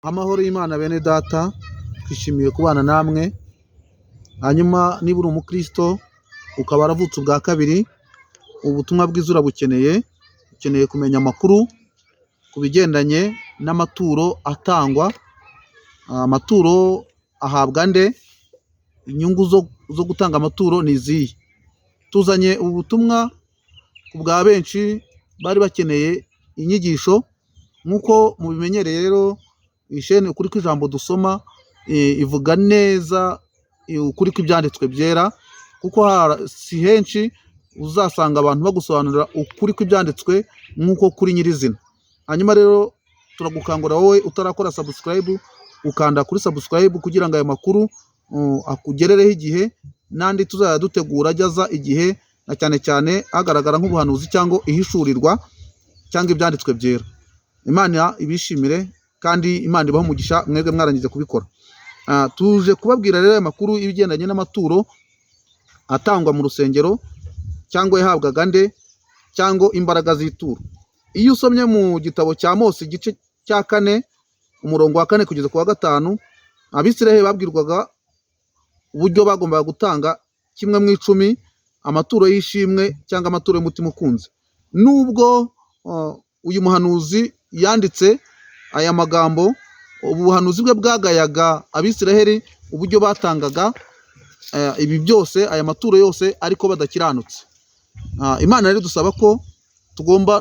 Amahoro y'Imana bene data, twishimiye kubana namwe, hanyuma niba uri umukristo ukaba waravutse ubwa kabiri, ubutumwa bwiza urabukeneye, ukeneye kumenya amakuru ku bigendanye n'amaturo atangwa, amaturo ahabwa nde, inyungu zo gutanga amaturo ni izihe? Tuzanye ubu butumwa ku bwa benshi bari bakeneye inyigisho, nk'uko mubimenyereye rero iyi sheni Ukuri kw'Ijambo dusoma ivuga neza ukuri kw'ibyanditswe byera, kuko si henshi uzasanga abantu bagusobanurira ukuri kw'ibyanditswe nk'uko kuri nyirizina. Hanyuma rero turagukangurira wowe utarakora subscribe, ukanda kuri subscribe kugira ngo aya makuru akugerereho igihe, n'andi tuzajya dutegura ajya aza igihe, na cyane cyane agaragara nk'ubuhanuzi cyangwa ihishurirwa cyangwa ibyanditswe byera. Imana ibishimire kandi Imana ibahe umugisha mwebwe mwarangije kubikora. Tuje kubabwira rero aya makuru y'ibigendanye n'amaturo atangwa mu rusengero cyangwa yahabwaga nde cyangwa imbaraga z'ituro. Iyo usomye mu gitabo cya Mose igice cya 4 umurongo wa 4 kugeza ku wa 5, Abisirayeli babwirwaga uburyo bagombaga gutanga kimwe mu 10, amaturo y'ishimwe cyangwa amaturo y'umutima ukunze. Nubwo uyu muhanuzi yanditse aya magambo, ubu buhanuzi bwe bwagayaga Abisirayeli uburyo batangaga ibi byose, aya maturo yose, ariko badakiranutse. Imana rero dusaba ko tugomba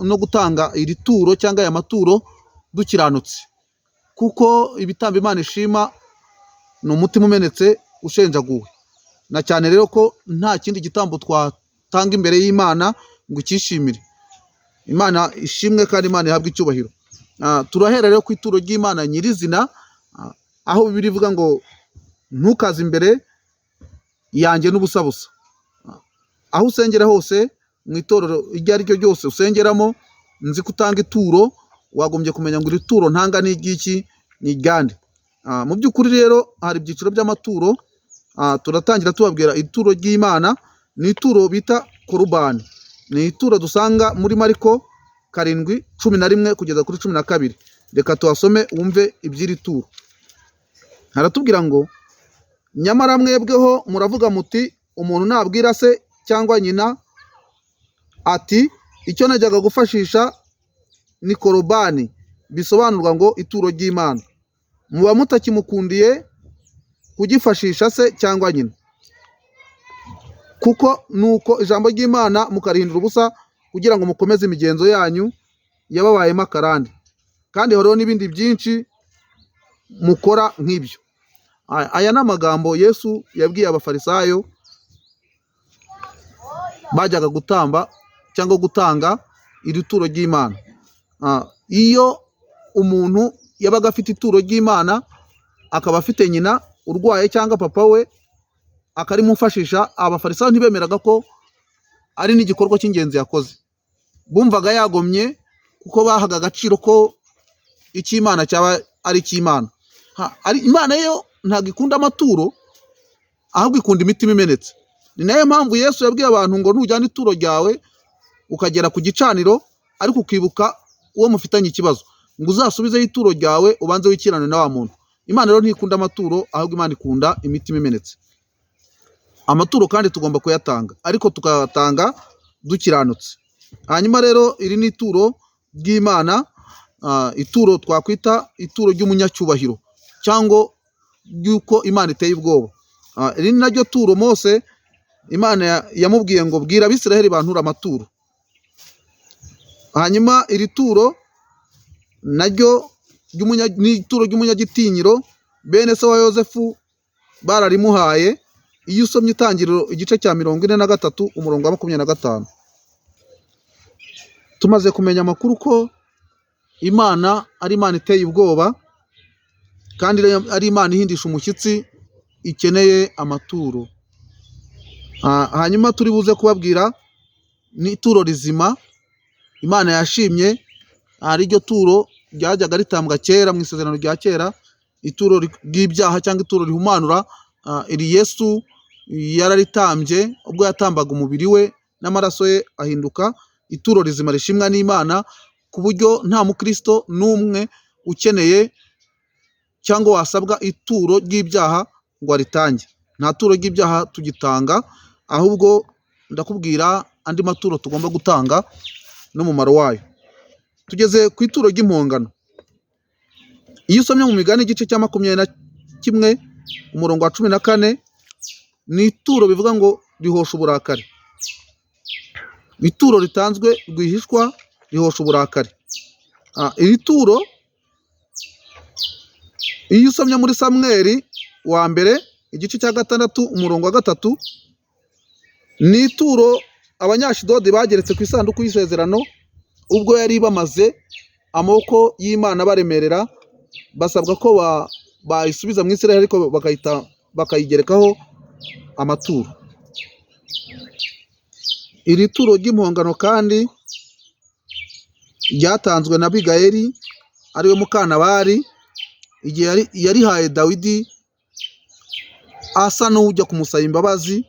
no gutanga iri turo cyangwa aya maturo dukiranutse, kuko ibitambo Imana ishima ni umutima umenetse ushenjaguwe, na cyane rero ko nta kindi gitambo twatanga imbere y'Imana ngo icyishimire. Imana ishimwe kandi Imana ihabwe icyubahiro. Turahera rero ku ituro ry'Imana nyirizina, aho Bibiliya ivuga ngo ntukaze imbere yanjye n'ubusabusa. Aho usengera hose mu itorero iryo ari ryo ryose usengeramo, nzi ko utanga ituro, wagombye kumenya ngo iri turo ntanga ni iry'iki, ni iryande. Mu by'ukuri rero hari ibyiciro by'amaturo. Turatangira tubabwira ituro ry'Imana ni ituro bita korubani, ni ituro dusanga muri Mariko 7:11 kugeza kuri 12. Reka tuhasome wumve iby'iri turo. Haratubwira ngo nyamara mwebweho muravuga muti umuntu nabwira se cyangwa nyina ati icyo najyaga gufashisha ni korobani, bisobanurwa ngo ituro ry'Imana, muba mutakimukundiye kugifashisha se cyangwa nyina, kuko nuko ijambo ry'Imana mukarihindura ubusa kugira ngo mukomeze imigenzo yanyu yababayemo akarande. Kandi hariho n'ibindi byinshi mukora nk'ibyo. Aya ni amagambo Yesu yabwiye abafarisayo bajyaga gutamba cyangwa gutanga iri turo ry'Imana. Iyo umuntu yabaga afite ituro ry'Imana akaba afite nyina urwaye cyangwa papa we akarimufashisha, abafarisayo ntibemeraga ko ari n'igikorwa cy'ingenzi yakoze. Bumvaga yagomye kuko bahaga agaciro ko icy'Imana cyaba ari icy'Imana. Imana yo ntabwo ikunda amaturo, ahubwo ikunda imitima imenetse. Ni nayo mpamvu Yesu yabwiye abantu ngo nujyana ituro ryawe ukagera ku gicaniro ariko ukibuka uwo mufitanye ikibazo, ngo uzasubizeho ituro ryawe ubanze wikirane na wa muntu. Imana rero ntikunda amaturo, ahubwo Imana ikunda imitima imenetse. Amaturo kandi tugomba kuyatanga, ariko tukayatanga dukiranutse. Hanyuma rero iri ni ituro ry'Imana, ituro twakwita ituro ry'umunyacyubahiro cyangwa ry'uko Imana iteye ubwoba. Iri ni naryo turo Mose Imana yamubwiye ngo bwira Abisirayeli banture amaturo. Hanyuma iri turo naryo ni ituro ry'umunyagitinyiro, bene se wa Yosefu bararimuhaye. Iyo usomye Itangiriro igice cya 43 umurongo wa 25. Tumaze kumenya amakuru ko Imana ari Imana iteye ubwoba kandi ari Imana ihindisha umushyitsi, ikeneye amaturo. Hanyuma turi buze kubabwira n'ituro rizima Imana yashimye, ari ryo turo ryajyaga ritambwa kera mu isezerano rya kera, ituro ry'ibyaha cyangwa ituro rihumanura. Iri Yesu yararitambye ubwo yatambaga umubiri we n'amaraso ye ahinduka ituro rizima rishimwa n'Imana, ku buryo nta mukristo n'umwe ukeneye cyangwa wasabwa ituro ry'ibyaha ngo aritange. Nta turo ry'ibyaha tugitanga, ahubwo ndakubwira andi maturo tugomba gutanga n'umumaro wayo. Tugeze ku ituro ry'impongano. Iyo usomye mu Migani igice cya 21 umurongo wa 14, ni ituro bivuga ngo rihosha uburakari. Ituro ritanzwe rwihishwa rihosha uburakari. Iri turo iyo usomye muri Samweli wa mbere igice cya 6 umurongo wa 3, ni ituro Abanyashidodi bageretse ku isanduku y'isezerano ubwo yari bamaze amaboko y'Imana baremerera, basabwa ko bayisubiza mu Isiraheli, ariko bakayigerekaho amaturo. Iri turo ry'impongano kandi ryatanzwe na Abigayeli ariwe Mukanabari, igihe yarihaye Dawidi asa n'ujya kumusaba imbabazi.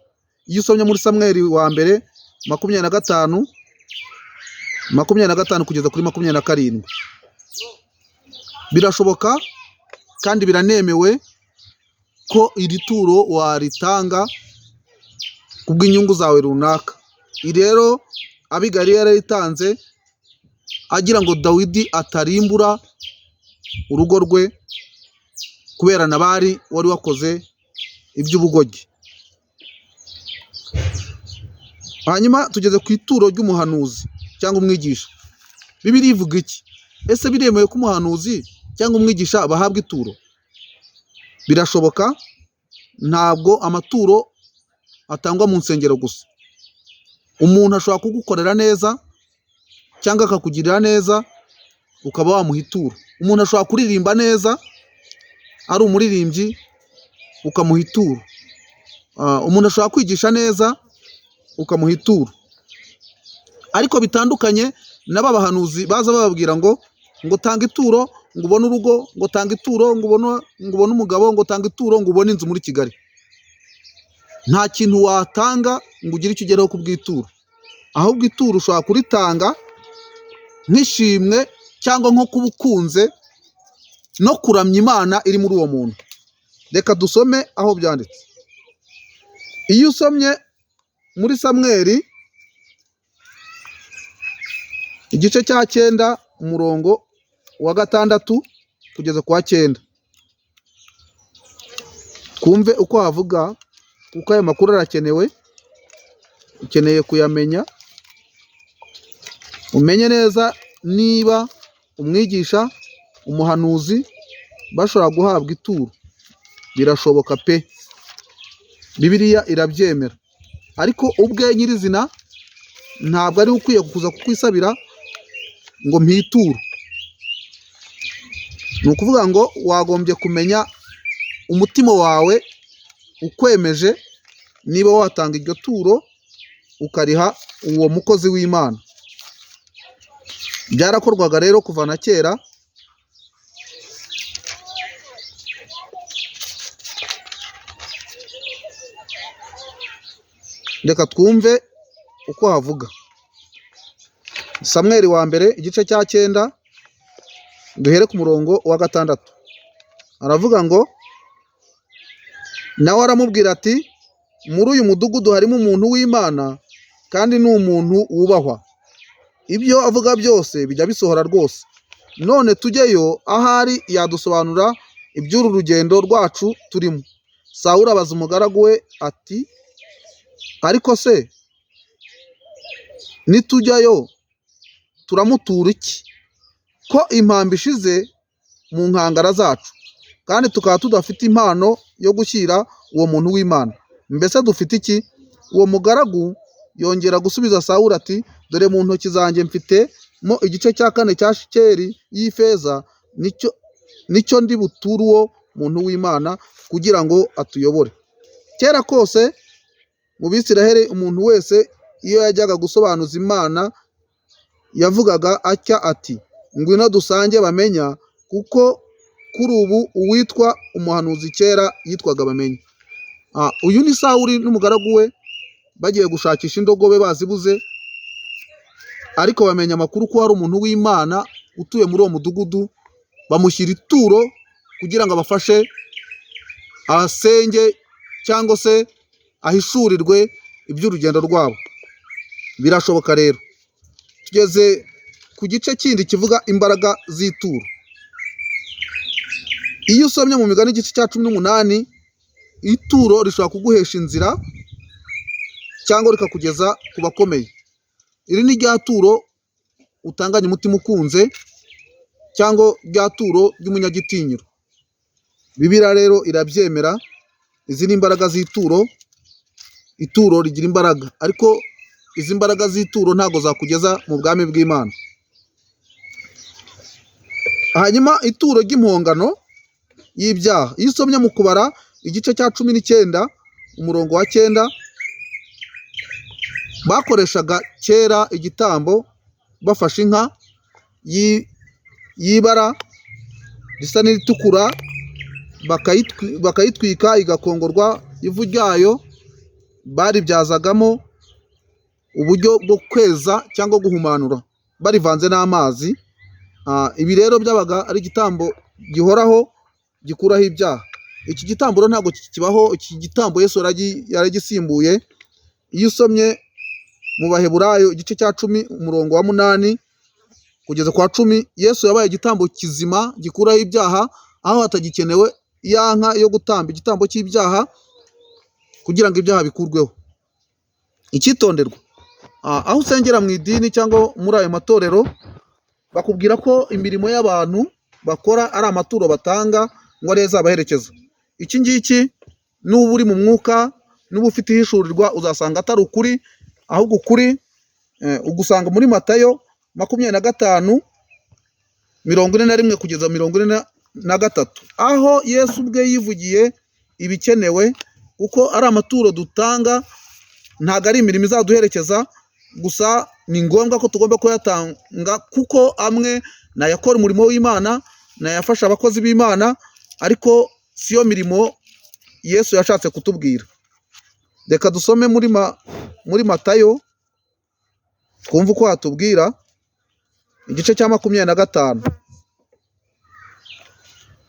Iyo usomye muri Samweli wa mbere 25, 25 kugeza kuri 27, birashoboka kandi biranemewe ko iri turo waritanga kubw'inyungu zawe runaka. Iri rero Abigayeli yararitanze agira ngo Dawidi atarimbura urugo rwe kubera Nabali wari wakoze iby'ubugoryi. Hanyuma tugeze ku ituro ry'umuhanuzi cyangwa umwigisha. Bibiliya ivuga iki? Ese biremewe ko umuhanuzi cyangwa umwigisha bahabwa ituro? Birashoboka. Ntabwo amaturo atangwa mu nsengero gusa. Umuntu ashobora kugukorera neza cyangwa akakugirira neza ukaba wamuha ituro. Umuntu ashobora kuririmba neza ari umuririmbyi ukamuha ituro. Umuntu ashobora kwigisha neza ukamuha ituro. Ariko bitandukanye n'aba bahanuzi baza bababwira ngo tanga ituro ngo ubone urugo, ngo tanga ituro ngo ubone umugabo, ngo tanga ituro ngo ubone inzu muri Kigali. Nta kintu watanga ngo ugire icyo ugeraho ku bw'ituro, ahubwo ituro ushobora kuritanga nk'ishimwe cyangwa nko kuba ukunze no kuramya Imana iri muri uwo muntu. Reka dusome aho byanditse. Iyo usomye muri Samweli igice cya 9 umurongo wa 6 kugeza ku wa 9, twumve uko havuga, kuko aya makuru arakenewe, ukeneye kuyamenya, umenye neza niba umwigisha, umuhanuzi bashobora guhabwa ituro. Birashoboka pe, Bibiliya irabyemera. Ariko ubwe nyirizina ntabwo ari ukwiye kuza kukwisabira ngo mpituro. Ni ukuvuga ngo wagombye kumenya umutima wawe ukwemeje niba watanga iryo turo ukariha uwo mukozi w'Imana. Byarakorwaga rero kuva na kera. Reka twumve uko havuga. Samweli wa mbere igice cya 9 duhere ku murongo wa 6. Aravuga ngo nawe aramubwira ati muri uyu mudugudu harimo umuntu w'Imana kandi ni umuntu wubahwa, ibyo avuga byose bijya bisohora rwose. None tujyeyo ahari yadusobanura iby'uru rugendo rwacu turimo. Sawuli abaza umugaragu we ati ariko se nitujyayo turamutura iki, ko impamba ishize mu nkangara zacu kandi tukaba tudafite impano yo gushyira uwo muntu w'Imana? Mbese dufite iki? Uwo mugaragu yongera gusubiza Sawuli ati dore mu ntoki zanjye mfitemo igice cya 4 cya shekeli y'ifeza, nicyo ndi buture uwo muntu w'Imana kugira ngo atuyobore. Kera kose mu Bisiraheli umuntu wese iyo yajyaga gusobanuza Imana yavugaga atya ati ngwino dusange bamenya, kuko kuri ubu uwitwa umuhanuzi kera yitwaga bamenya. Uyu ni Sawuli n'umugaragu we bagiye gushakisha indogobe bazibuze, ariko bamenya amakuru ko hari umuntu w'Imana utuye muri uwo mudugudu Bamushyira ituro kugira ngo abafashe ahasenge cyangwa se ahishurirwe iby'urugendo rwabo. Birashoboka rero. Tugeze ku gice kindi kivuga imbaraga z'ituro. Iyo usomye mu Migani igice cya 18, ituro rishobora kuguhesha inzira cyangwa rikakugeza ku bakomeye. Iri ni rya turo utanganye umutima ukunze, cyangwa rya turo ry'umunyagitinyiro. Bibiliya rero irabyemera. Izi ni imbaraga z'ituro. Ituro rigira imbaraga, ariko izi mbaraga z'ituro ntabwo zakugeza mu bwami bw'Imana. Hanyuma ituro ry'impongano y'ibyaha, iyo usomye mu Kubara igice cya 19 umurongo wa 9, bakoreshaga kera igitambo bafashe inka y'ibara risa n'iritukura, bakayitwika igakongorwa, ivu ryayo baribyazagamo uburyo bwo kweza cyangwa guhumanura barivanze n'amazi. Ibi rero byabaga ari igitambo gihoraho gikuraho ibyaha. Iki gitambo rero ntabwo kikibaho. Iki gitambo Yesu yaragisimbuye. Iyo usomye mu Baheburayo igice cya 10 umurongo wa 8 kugeza kwa 10, Yesu yabaye igitambo kizima gikuraho ibyaha, aho hatagikenewe ya nka yo gutamba igitambo cy'ibyaha kugira ngo ibyaha bikurweho. Icyitonderwa, aho usengera mu idini cyangwa muri ayo matorero, bakubwira ko imirimo y'abantu bakora ari amaturo batanga ngo ariyo azabaherekeza. Iki ngiki nuba uri mu mwuka, nuba ufite ihishurirwa, uzasanga atari ukuri, ahubwo ukuri ugusanga muri Matayo 25 41 kugeza 43, aho Yesu ubwe yivugiye ibikenewe, kuko ari amaturo dutanga, ntabwo ari imirimo izaduherekeza. Gusa ni ngombwa ko tugomba kuyatanga, kuko amwe ni ayakora umurimo w'Imana, ni ayafasha abakozi b'Imana, ariko siyo mirimo Yesu yashatse kutubwira. Reka dusome muri Matayo twumve uko hatubwira, igice cya 25.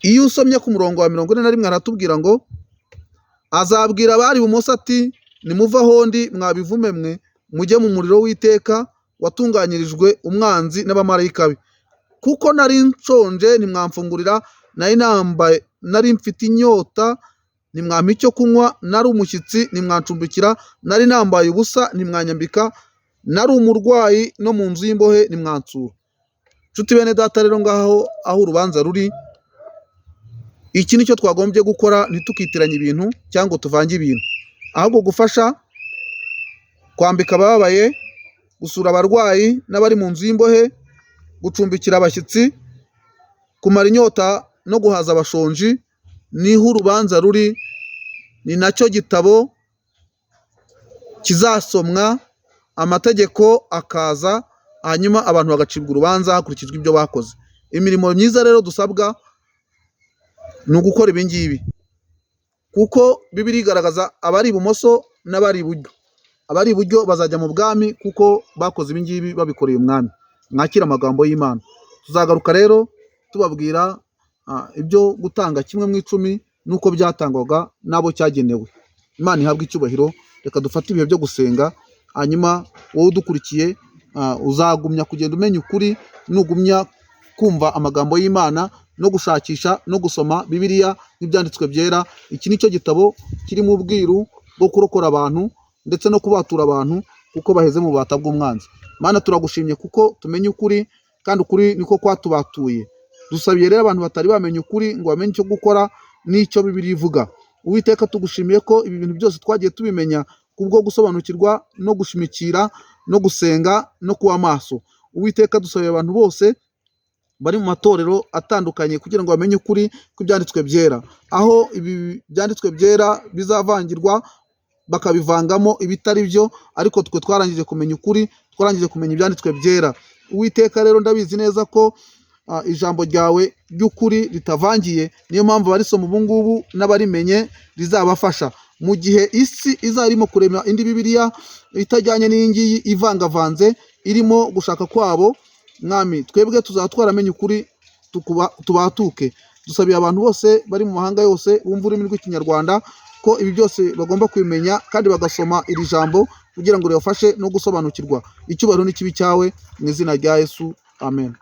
Iyo usomye ku murongo wa 41, aratubwira ngo: "Azabwira abari ibumoso ati: 'Nimuve aho ndi, mwa bivume mwe, mujye mu muriro w'iteka watunganyirijwe umwanzi n'abamarayika be. Kuko nari nshonje ntimwamfungurira, nari nambaye, nari mfite inyota ntimwampa icyo kunywa, nari umushyitsi ntimwancumbikira, nari nambaye ubusa ntimwanyambika, nari umurwayi no mu nzu y'imbohe ntimwansura.'" Nshuti bene data, rero ngaho aho urubanza ruri. Iki nicyo twagombye gukora: ntitukitiranye ibintu cyangwa ngo tuvange ibintu, ahubwo gufasha, kwambika abababaye, gusura abarwayi n'abari mu nzu y'imbohe, gucumbikira abashyitsi, kumara inyota no guhaza abashonji, niho urubanza ruri. Ni nacyo gitabo kizasomwa, amategeko akaza, hanyuma abantu bagacibwa urubanza hakurikijwe ibyo bakoze. Imirimo myiza rero dusabwa ni ugukora ibi ngibi, kuko Bibiliya igaragaza abari ibumoso n'abari iburyo. Abari iburyo bazajya mu bwami kuko bakoze ibi ngibi babikoreye umwami. Mwakire amagambo y'Imana. Tuzagaruka rero tubabwira ibyo gutanga kimwe mu icumi n'uko byatangwaga n'abo cyagenewe. Imana ihabwe icyubahiro. Reka dufate ibihe byo gusenga. Hanyuma wowe udukurikiye, uzagumya kugenda umenya ukuri nugumya kumva amagambo y'Imana no gushakisha no gusoma Bibiliya n'ibyanditswe byera. Iki ni cyo gitabo kirimo ubwiru bwo kurokora abantu ndetse no kubatura abantu, kuko baheze mu bubata bw'umwanzi. Mana, turagushimye kuko tumenye ukuri, kandi ukuri niko kwatubatuye. Dusabiye rero abantu batari bamenya ukuri ngo bamenye icyo gukora n'icyo Bibiliya ivuga. Uwiteka, tugushimiye ko ibi bintu byose twagiye tubimenya kubwo gusobanukirwa no gushimikira no gusenga no kuba maso. Uwiteka, dusabiye abantu bose bari mu matorero atandukanye kugira ngo bamenye ukuri kw'ibyanditswe byera, aho ibi byanditswe byera bizavangirwa bakabivangamo ibitari byo, ariko twe twarangije kumenya ukuri, twarangije kumenya ibyanditswe byera. Uwiteka, rero ndabizi neza ko ijambo ryawe ry'ukuri ritavangiye, niyo mpamvu abarisoma ubu ngubu n'abarimenye rizabafasha mu gihe isi izaba irimo kurema indi Bibiliya itajyanye n'iyi ngiyi, ivangavanze, irimo gushaka kwabo. Mwami, twebwe tuzaba twaramenye ukuri. tubatuke. Dusabiye abantu bose bari mu mahanga yose bumva ururimi rw'Ikinyarwanda ko ibi byose bagomba kubimenya kandi bagasoma iri jambo kugira ngo ribafashe no gusobanukirwa. Icyubahiro n'ikibi cyawe, mu izina rya Yesu, amen.